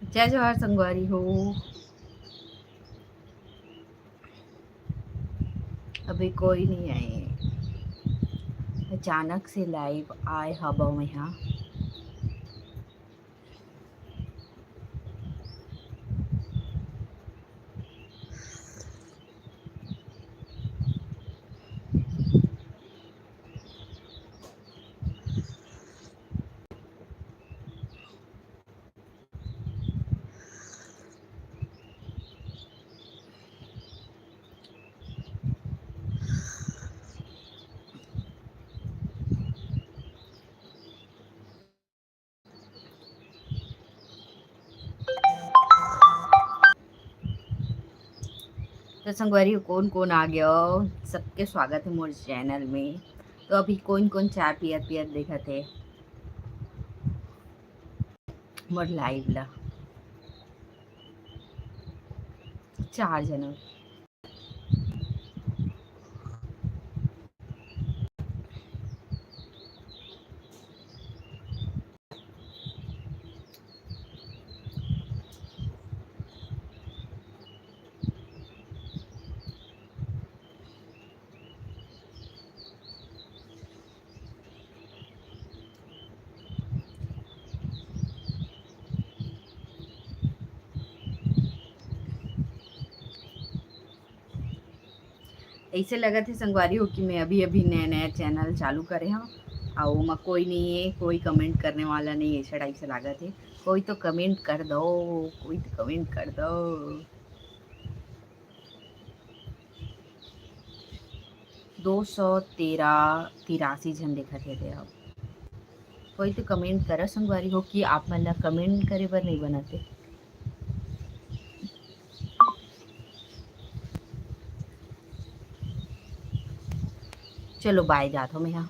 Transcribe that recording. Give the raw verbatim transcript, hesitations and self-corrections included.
जय जोहार संगवारी हो। अभी कोई नहीं आए, अचानक से लाइव आए हबो मैं हा। तो संगवारी हो, कोन कोन आ गयो, सबके स्वागत है मोर चैनल में। तो अभी कोन कोन चाय पियत पियत देखत है मोर लाइव ला? चार जन। ऐसे लगत है संगवारी हो कि मैं अभी अभी नया नया चैनल चालू करे हूँ, और ओमा कोई नहीं है, कोई कमेंट करने वाला नहीं, ऐसा टाइप से लागत है। कोई तो कमेंट कर दो, कोई तो कमेंट कर दो। दो सौ तेरह तिरासी झन देखत हे दे। अब कोई तो कमेंट करा संगवारी हो कि आप मन ला कमेंट करे बर नहीं बनाते। चलो बाय, जात हो मैं हा।